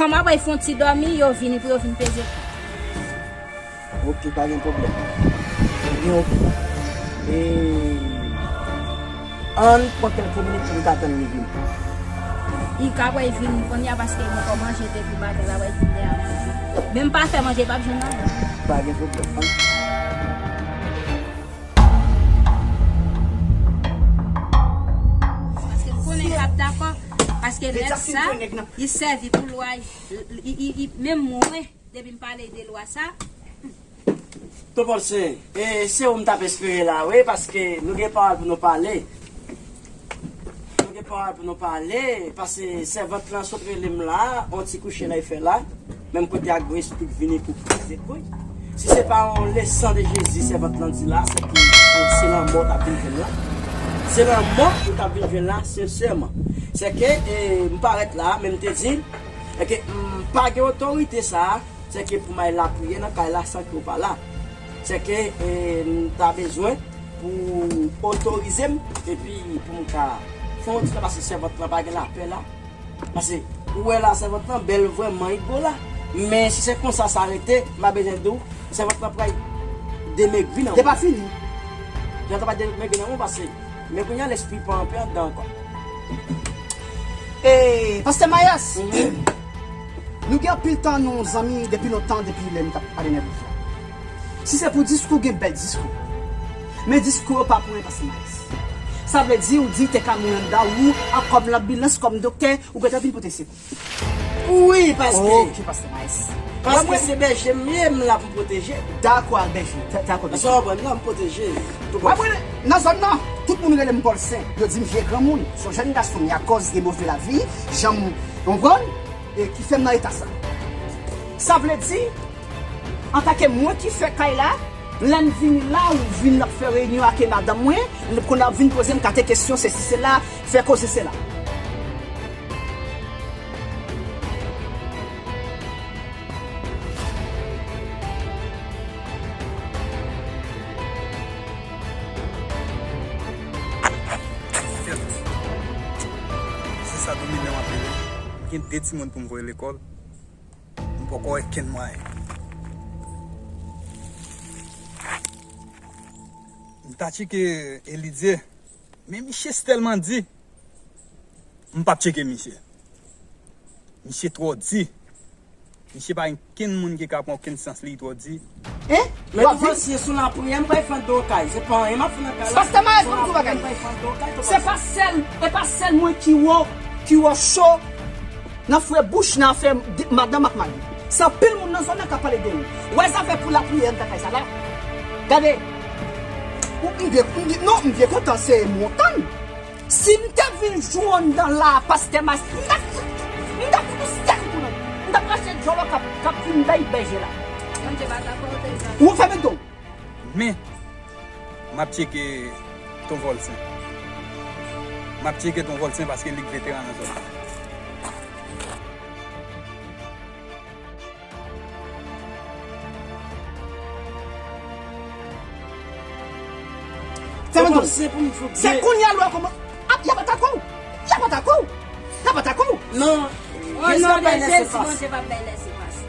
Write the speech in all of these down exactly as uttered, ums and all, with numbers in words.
Kòm apre fè yon ti dòmi, yo vini pou yo vin peze kou. Ok, pa gen pwoblèm. Ebyen, ok. E, ann pran kèlke minit pou m ka tann li vini. Li ka pral vini kounye a paske m ankò manje depi maten la, pral vin dèyè manje. Men m pa fè manje, pa bzwen manje. Pa gen pwoblèm, ann. Paske m konnen l ap dakò. Paske nèg sa, li sèvi pou lwa, li, li, li, menm mwen, depi m pale de lwa sa. Tonton Paul Sen, e, se ou m t ap espere la, wi, paske nou gen pawòl pou nou pale. Nou gen pawòl pou nou pale, paske sèvant lan sot rele m la, yon ti kouche l al fè la. Menm kote ak Grace pou vini pou krize kou. Si se pa yon lesan de Jezi, sèvant lan di la, se ke, e, se lanmò w t ap vin jwenn la. Se lanmò ou t ap vin jwenn la, sensèman. Se ke, e, m parèt la, men m te di, e ke m pa gen otorite sa a, se ke pou m al lapriyè nan kay la san ke w pa la. Se ke, e, m ta bezwen pou w otorize m, epi pou m ka fè yon ti tan, paske sèvant lan pa gen lapè la. Paske, ou wè la, sèvant lan bèl vrèman, li gwo la. Men si se konsa sa rete, m pa bezwen di w, sèvant lan pral demegri nan ou. Te pa fini. Sèvant lan pral demegri nan ou, paske, men kounye a, lespri pa anpe anndan ankò. E, Pastè Mayès, nou gen anpil tan, nou zanmi depi lontan, depi lè nou t ap pale nan legliz la. Si se pou diskou, gen bèl diskou. Men diskou yo pa pou mwen, Pastè Mayès. Sa vle di, ou di te ka mouri anndan, ou, a, kòm lanbilans, kòm doktè, ou gentan vin pote sekou. Wi, paske. Ok, Pastè Mayès. Paske se bèje m ye, m la pou m pwoteje. Dakò, bèje. Dakò, bèje. Sa w konprann, m la pou m pwoteje. Tou bon. Mwen, nan zòn nan, tout moun rele m Paul Sen. Yo di m vye granmoun. Se yon jèn gason, men akòz de move lavi, jan m, w konprann, e ki fè m nan eta sa. Sa vle di, antanke mwen ki fè kay la, lè m vini la, ou vin ap fè reyinyon ak madanm mwen, lè kounye a w ap vin poze m kate kesyon, sesi sela, fè koze sela. Kèt. Se sa domine w ap rele. M gen de timoun pou m voye lekòl. M poko wè kenn mwayen. M ta tcheke Elidye, men misye tèlman di, m p ap tcheke misye. Misye twò di. Misye pa gen kenn moun ki ka pran okenn sans li, twò di. Hein? Men tou pase sou lapriyè, m pral fè do kay. Se pa anyen m ap fè nan kay la. Pastè Maes, ban m di w bagay. Se pa sèl, e pa sèl mwen ki wo, ki wo cho nan fre bouch nan afè madanm ak mari. Se anpil moun nan zòn nan k ap pale de ou. Ou wè zafè pou lapriyè anndan kay sa la. Gade. Ou, m byen, m byen, non, m byen kontan se montann. Si m te vin jwenn nan la, pastè Maes, m t ap fout, m t ap fout ou sèk pou nan. M t ap rache djòlò k ap, k ap vin bay bèje la. Ou fèmen do w. Men, m ap tcheke Ton Volsen. M ap tcheke Ton Volsen paske li k veteran nan zòn nan. Fèmen do w. Se kounye a lè w kòman. Ap, y ap atake w. Y ap atake w. Y ap atake w. Non. O non de Jezi, Bondye p ap bay lèse pase.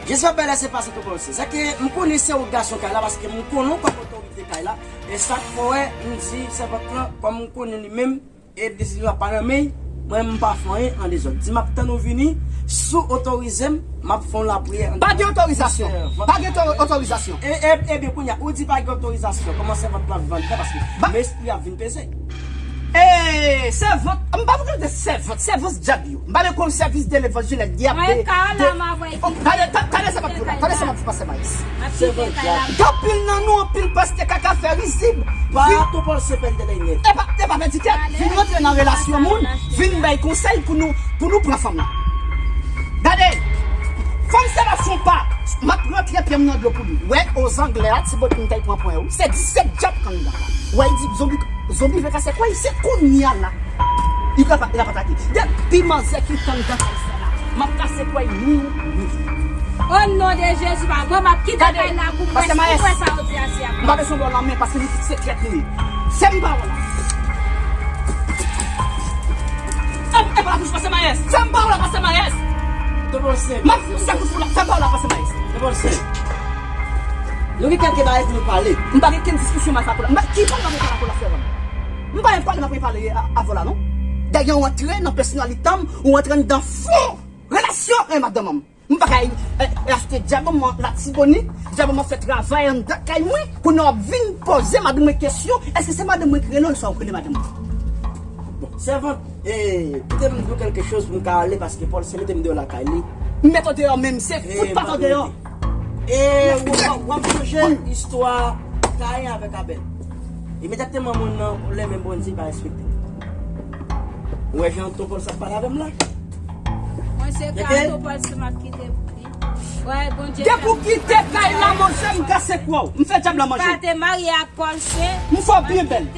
Jezi p ap bay lèse pase tou kòmsi. Se ke m konnen se ou gason kay la paske m konnen w kòm otorite kay la. E sa k fè w wè m di sèvant lan kòm m konnen li menm. E desizyon sa pa nan men, mwen m pa fè anyen an dezòd. Di m ap tann ou vini, si w otorize m, m ap fè yon lapriyè an... Pa gen otorizasyon. Pa gen otorizasyon. E, e, ebyen, kounye a, ou di pa gen otorizasyon. Kòman sèvant la ap vann tè paske men espri ap vin peze. E, sèvant, m pa vle de sèvant, sèvant dyab yo. M pa vle konn sèvis de levanjil ak dyab de, de... Gade, gade sa m ap di w la, gade sa m ap di pastè Maes. Gen anpil nan nou, anpil pastè kaka fè rizib. Pa tou pòl se pèl de lèy nèt. E pa, e pa pèdi tèt. Vin rantre nan relasyon moun, vin bay konsèy pou nou, pou nou pran fanm nan. Gade, fanm sa la fon pa. M ap rantre pye m nan dlo pou li. Wè, o zanglè a, ti bòt m tay pran pwen, wi. Se disèt dyab k anndan. Wè, li di zonbi, zonbi vle kase kwè, se kounye a la. Li ka pa, li ka pa atake. Depi manzè ki tann dan kay sa la, m ap kase kwè nou, nou. O non de Jezi, pa mwen, m ap kite kay la pou mwen. Pastè Maes, si ou kwè sa ou di a, se a. M pa bezwen ba w lanmen paske nou tout se trèt nou ye. Fè m ba w la. E, e pa la bouch, pastè Maes. Fè m ba w la, pastè Maes. M ap pouse kout pou la, sa pa w la pase Maes. Nou gen kèlke bagay pou nou pale. M pa gen kenn diskisyon m ap fè ak ou la. M pa, ki pale m ap fè ak ou la, sèvant? M pa gen pale m ap pale a- avè w la, non. Dèyè w antre nan pèsonalite m, ou antre anndan fon relasyon e madanm an. M pa ka e, e, achte djab mwen Latibonit, djab mwen fè travay anndan kay mwen, kounye a w ap vin poze madanm mwen kesyon, èske se madanm mwen ki rele w, sa w rele madanm mwen? Bon, sèvant, e, kite m di w kèlke choz pou m ka ale, paske Pòl se mete m deyò lakay li. M met w deyò menm, se fout pa t w deyò. E, w ap, w ap chanje istwa Kayen avèk Abèl. Imedyatman moun nan, ou lè menm Bondye pa respekte. Ou wè jan Tonpòl sa pale avè m la? Mwen se ka Tonpòl se m ap kite pou li. Wè, Bondye. Depi w kite kay la, monchè, m kase kò w. M fè djab la manje w. M pa te marye ak Pòl se. M fè w byen bèl.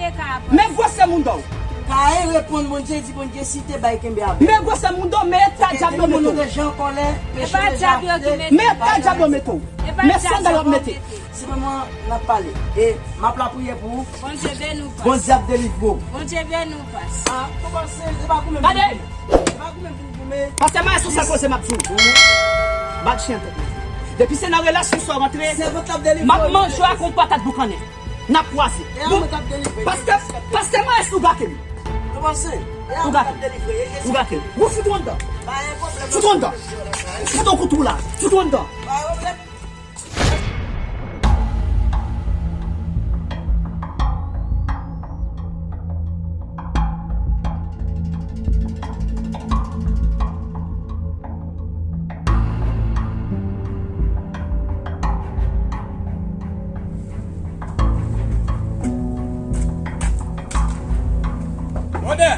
Men gwosè mouda w. Kayen reponn Bondye, di Bondye, si te bay kenbe avè. Men gwosè mouda w, men eta djab yo mete w. Depi nou deja an kòlè, peche deja kite. Men eta djab yo mete w. Men sandal w ap mete. Se moman n ap pale. E m ap lapriyè pou ou. Bondye beni w, pas. Bondye ap delivre w. Bondye beni w, pas. Ah, kòmanse, se pa goumen pou goumen. Se pa goumen pou goumen. Pastè Maes, ou sa koze m ap di w. Bag chen tèt mwen. Depi se nan relasyon sa w rantre, m ap manje w ak yon patat boukannen. N ap kwaze. Pastè, pastè Maes, ou gate m. Ou gate m. Ou gate m. Ou fout w anndan. Fout w anndan. Fout w kout ou la. Fout w anndan. Mòdè!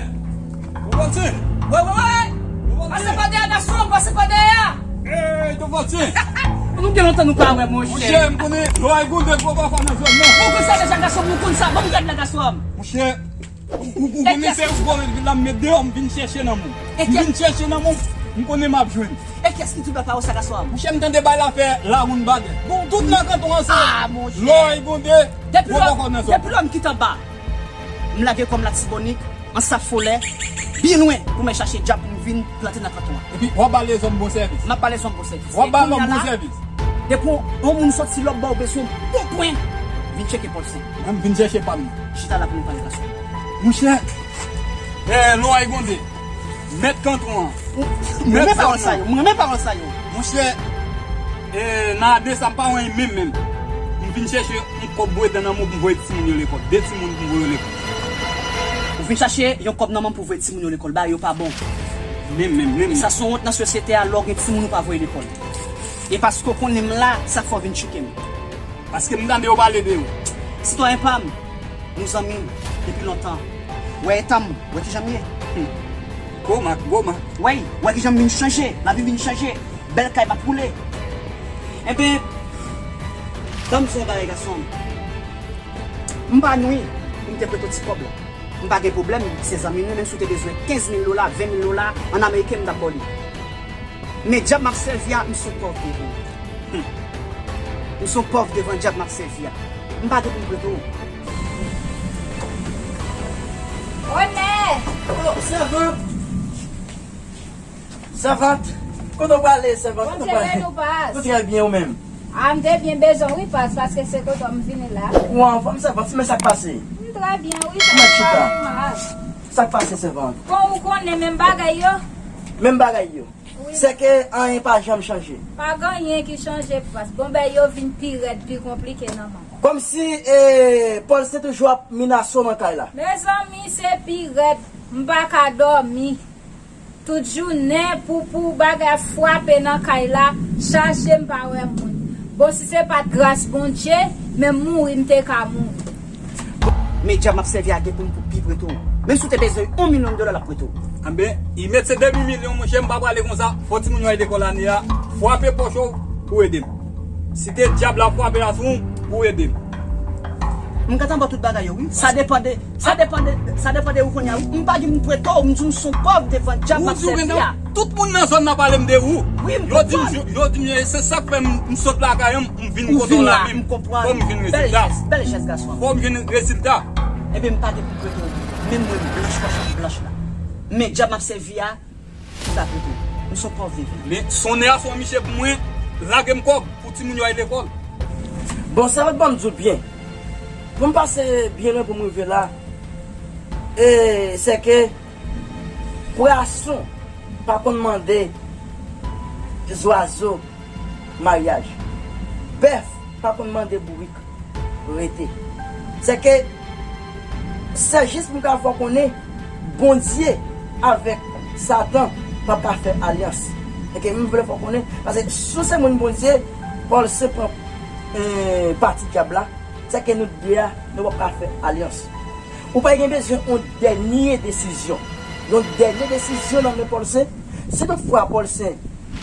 Ou pati? Wè, wè, wè! Pase pa dèyè, gason, pase pa dèyè! Ey, Tonpòl! Nou gen lontan nou pa wè, monchè. Monchè, m konnen lò e goude gwo bafwa nan zòn nan. Ou konn sa deja, gason, ou konn sa. Ban m gad la, gason. Monchè, ou, ou, ou konnen se ou vòlè vil la, m met deyò, m vin chèche nan moun. M vin chèche nan moun, m konnen m ap jwenn. E kiyès ki di w bafwa sa, gason? Monchè, m tande bay la fè lawonn bagay. Bon, tout nan kanton an se lò e goude gwo bafwa nan zòn. Depi lò m kite anba. M lage kò m Latibonit, an Saffolay, byen lwen pou m al chache djab pou m vin plante nan kanton an. Epi w ap ba lèzòm bon sèvis. M ap ba lèzòm bon sèvis. W ap ba lòt bon sèvis. Depi yon moun sòti lòt bò, ou bezwen yon bon pwen, vin tcheke Pòl Sen. Mwen m vin chèche pa m. Chita la pou nou pale, gason. Monchè, eh, lwa e gwonde. Mèt kanton an. Mwen renmen pawòl sa yo. Mwen renmen pawòl sa yo. Monchè, eh, nan ane sa m pa wè menm menm. M vin chèche yon kòb bwè dan nan men w pou m voye timoun yo lekòl. De timoun pou m voye yo lekòl. Ou vin chache yon kòb nan men m pou voye timoun yo lekòl. Bagay yo pa bon. Menm, menm, menm. E sa se yon wont nan sosyete a, lè w gen timoun ou pa voye lekòl. E paske w konnen m la, sa fè w vin tcheke m. Paske m tande yo pale de ou. Sitwayen pa m, nou zanmi depi lontan. Wè eta m, wè kijan m ye. Hmm. Gwo mak, gwo mak. Wè, wè kijan m vin chanje, lavi vin chanje. Bèl kay m ap woule. Enben, ban m di w yon bagay, gason m. M pa nwi pou m te prete w ti kòb la. M pa gen pwoblèm, se zanmi m, menm si w te bezwen kenz mil dola, ven mil dola, an ameriken, m t ap ba w li. Men djab m ap sèvi a, m se yon pòv devan. Hmm. M se yon pòv devan djab m ap sèvi a. M pa gen pou m prete w. Onè! Oh, sèvant! Sèvant, kote w prale, sèvant? Kote w prale? Bondye beni w, pas. Ou trè byen, ou menm? A, m te byen bezwen w wi, pas, paske se kote w m vini la. Ou anfòm, sèvant, men sa k pase? M trè byen wi, pas, pa gen mal. Sa k pase, sèvant? Bon, ou konnen menm bagay yo. Menm bagay yo? Wi. Sèke anyen pa janm chanje. Pa gen anyen ki chanje, pas. Bon, bagay yo vin pi rèd, pi konplike nan men w. Kòmsi, eh, Pòl se toujou ap menase w nan kay la. Mezanmi, se pi rèd. M pa ka dòmi. Tout jounen, pou, pou bagay ap frape nan kay la, chache m pa wè moun. Bon, si se pa t gras Bondye, menm mouri, m te ka mouri. Men djab m ap sèvi a gen pou m pou pi prete w. Menm si w te bezwen yon milyon dola, l ap prete w. Anben, i met se demi milyon, monchè, m pa prale konsa. Fò timoun yo al lekòl ane a. Frape pòch ou pou ede m. Si te djab la frape a sou ou, pou ede m. M gentan ba w tout bagay yo, wi. Sa depann de Sa depann de, sa depann de ou kounye a, wi. M pa gen pou m prete w, m di w m se yon pòv devan djab m ap sèvi a. Tout moun nan zòn nan pale m de ou. Wi, m konprann. Yo di m, yo di m, se sa k fè m, m sot lakay an, m vin kote w la menm. Fò m jwenn rezilta. Bèl jès, bèl jès, gason. Fò m jwenn rezilta. Ebyen, m pa gen pou m prete w. Menm mwen, m blanch, kòchon m blanch la. Men djab m ap sèvi a, ki pa prete w. M se yon pòv vivan. Men sonnen a se yon miche pou mwen, lage m kòb pou timoun yo al lekòl. Bon, sa mèt ban m di w byen. Pou m pase byen lwen pou m rive la, e se ke pwason pa konn mande zwazo maryaj. Bèf pa konn mande bourik rete. Se ke se jis pou m ka fè w konnen Bondye avèk Satan p ap ka fè alyans. Se ke m vle fè w konnen, paske si w se moun Bondye, Pòl se pran eh, pati dyab la, se ke nou de a, nou p ap ka fè alyans. Ou pa gen bezwen yon dènye desizyon. Yon dènye desizyon nan men Pòl Sen. Si toutfwa Pòl Sen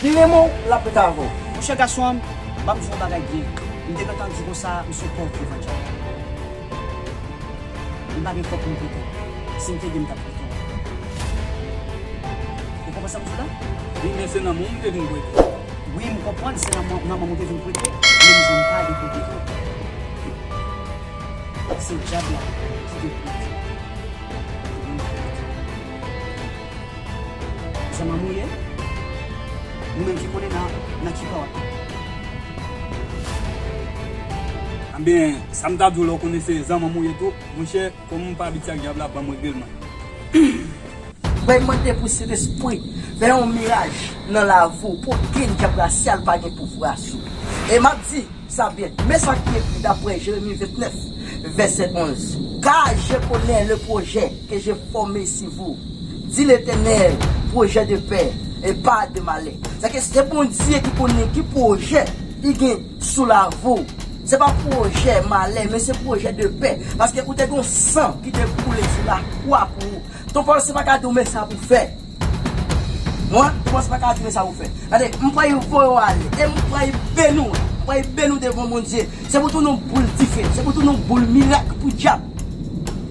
li renmen w, l ap ret avè w. Monchè gason an m, ban m di w yon bagay byen. M te gentan di konsa, m se yon pòv devan dyab. M pa gen kòb pou m prete w. Si m te gen, m t ap prete w. Ou konprann sa m di w la? Wi, men se nan men w m te vin prete. Wi, m konprann, se nan men, nan men w m te vin prete, men m jwenn pa de prete tou. Se dyab la ki te prete. Zanmanm ou ye? Nou menm ki konnen nan, nan ki pawòl. Ebyen, sa m ta di w la, w konnen se zanmanm ou ye tou, monchè, kòm m pa abitye ak dyab la, ban m regle l mwen. Mwen mande pou Sentespri fè yon miraj nan lavi w, pou okenn dyab rasyal pa gen pouvwa sou ou. E m ap di, sa byen. Men sa ki ekri daprè Jeremi vennèf, vèsè onz. Car je connais le projet que j'ai formé sur vous, dit l'Éternel, projet de paix et pas de malheur. Sa ke se Bondye ki konnen ki pwojè li gen sou lavi w. Se pa pwojè malè, men se pwojè de pè. Paske ou te gen yon san ki te koule sou lakwa pou ou. Ton Pòl Sen pa ka di w men sa pou fè. Mwen, Ton Pòl Sen pa ka di men sa pou fè. Gade, m pral voye w ale, e m pral beni w. M pral beni w devan Bondye. Se pou tounen yon boul dife, se pou tounen yon boul mirak pou dyab.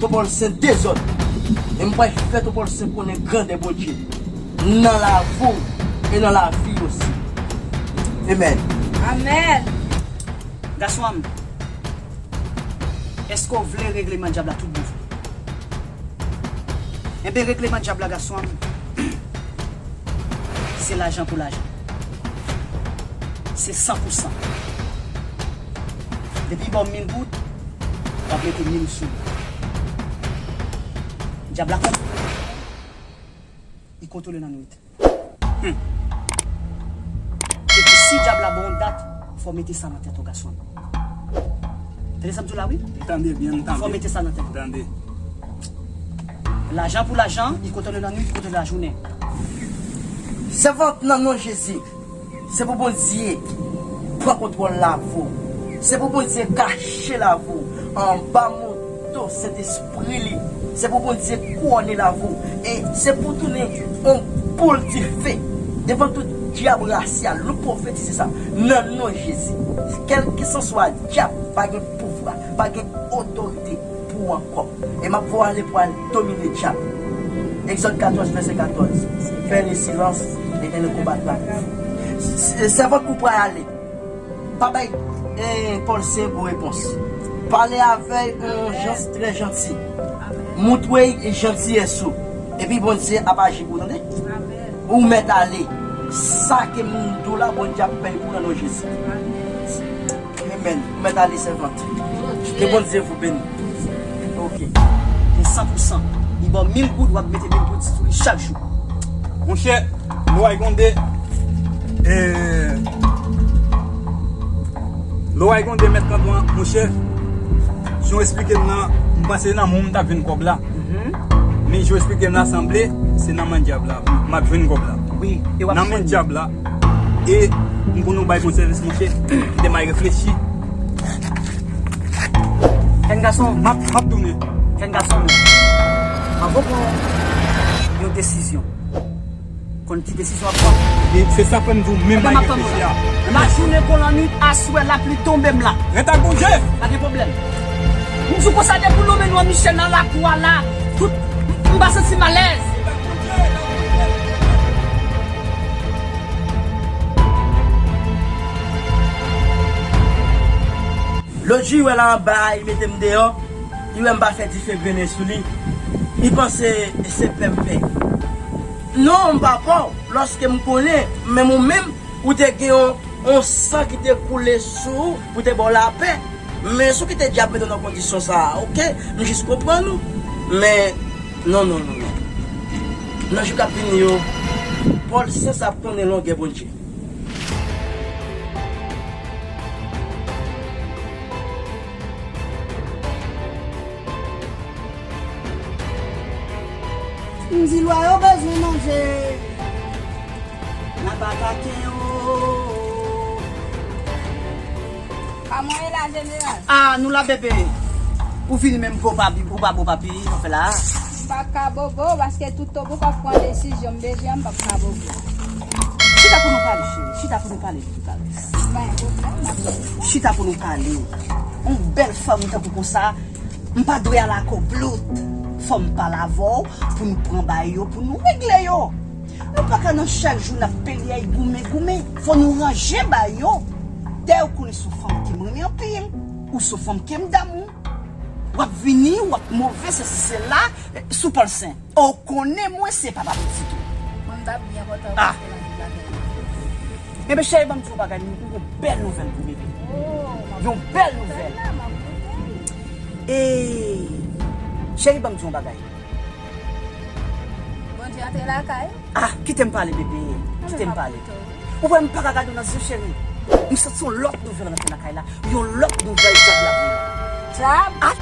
Ton Pòl Sen dezòd. E m pral fè Ton Pòl Sen konnen grandè Bondye nan lavi w e nan lavi w osi. Amen. Amèn. Gason an m, èske w vle regleman dyab la tout bon vre? Enben, regleman dyab la, gason an m, se lajan pou lajan. Se san pou san. Depi ba w mil goud, w ap mete mil sou li. Dyab la konn, li kontwole lannwit. Hmm. Epi si dyab la ba w yon dat, fò w mete sa nan tèt ou, gason an. Tande sa m di w la, wi? M tande byen, m tande. Fò w mete sa nan tèt ou. M tande. Lajan pou lajan, li kontwole lannwit, li kontwole lajounen. Sèvant nan non Jezi. Se pou Bondye pran kontwòl lavi w. Se pou Bondye kache lavi w anba manto Sentespri li. Se pou Bondye kouwone lavi w. E se pou tounen yon boul dife devan tout dyab rasyal. Nou pwofetize sa nan non Jezi. Kèlkeswa dyab, pa gen pouvwa, pa gen otorite pou ou ankò. E m ap voye w ale pou al domine dyab. Egzòd katòz, vèsè katòz. Fè le silence, l'Éternel combattra pour vous. S-, s-, sèvant ou pral ale. Pa bay, eh, Pòl Sen gwo repons. Pale avè l yon jan trè janti. Montre l jantiyès ou. Epi Bondye ap aji pou ou, tande? Ou mèt ale. Sa ke m di w la, Bondye ap pèy pou nan non Jezi. Amen. Ou mèt ale, sèvant. Ke Bondye vous bénisse. Ok. Se san pou san. Li ba w mil goud, w ap mete mil goud sou li chak jou. Monchè, Loway Gonde, eh, Loway Gonde mèt kanton an, monchè, jan w esplike m nan, m panse nan men w m t ap jwenn kòb la. Men jan w esplike m la, sanble se nan men dyab la m ap jwenn kòb la. Wi, e w ap jwenn. Nan men dyab la. E m konn ou bay bon sèvis, monchè. Kite m al reflechi. Jèn gason. M ap, m ap tounen. Jèn gason, anvan w pran yon desizyon, konn ki desizyon w ap pran. E se sa fè m di w, menm m al reflechi a. Lajounen kon lannwit, aswè lapli tonbe m la. Ret ak Bondye! Pa gen pwoblèm. M di w konsa, depi w lonmen nou an miche nan lakou a la, tout, m pa santi m alèz. Lòt jou, li wè la anba a, li mete m deyò, li wè m pa fè dife grennen sou li, li panse se pè m pè. Non, m pa pè w. Lòske m konnen, menm ou menm, ou te gen yon, yon san ki te koule sou ou pou te ba w lapè. Men si w kite dyab mete w nan kondisyon sa a, oke, m jis konprann ou. Men, non, non, non, non. Nan jou k ap vini yo, Pòl Sans ap konnen longè Bondye. M di lwa yo bezwen manje. N ap atake yo. Kòman w ye la, jeneral? Ah, nou la, bebe. Ou vini menm pou w pa bi-, ou pa bo papi, ou fè la. M p ap ka bobo, paske tout tan pou w pran desizyon, m bezwen, m p ap ka bobo. Chita pou nou pale, cheri. Chita pou nou pale de tout a lè. Pa gen pwoblèm, m ap chita. Chita pou nou pale. Yon bèl fanm tankou konsa, m pa dwe al ak ou blout. Fò m pale avè w pou nou pran bagay yo, pou nou regle yo. Nou pa ka nan chak jou n ap pelyèy goumen, goumen. Fò nou ranje bagay yo. Dayè ou konnen se yon fanm ke m renmen anpil. Ou se yon fanm ke m damou. W ap vini, w ap move, se si, se la, sou Pòl Sen. Ou konnen mwen se papa pitit ou. Mwen m t ap byen kontan. Ah. Paske l annik lakay mwen. Enben, cheri, ban m di w yon bagay, m gen yon bèl nouvèl pou bebe. Oh, m ap koute. Yon bèl nouvèl. Nouvèl la, m ap koute. E, cheri, ban m di w yon bagay. Bondye antre lakay. Ah, kite m pale, bebe. Kite m pale. Ou wè m pa ka gade w nan zye, cheri. M santi yon lòt nouvèl rantre lakay la. Yon lòt nouvèl dyab la voye. Dyab? Ah,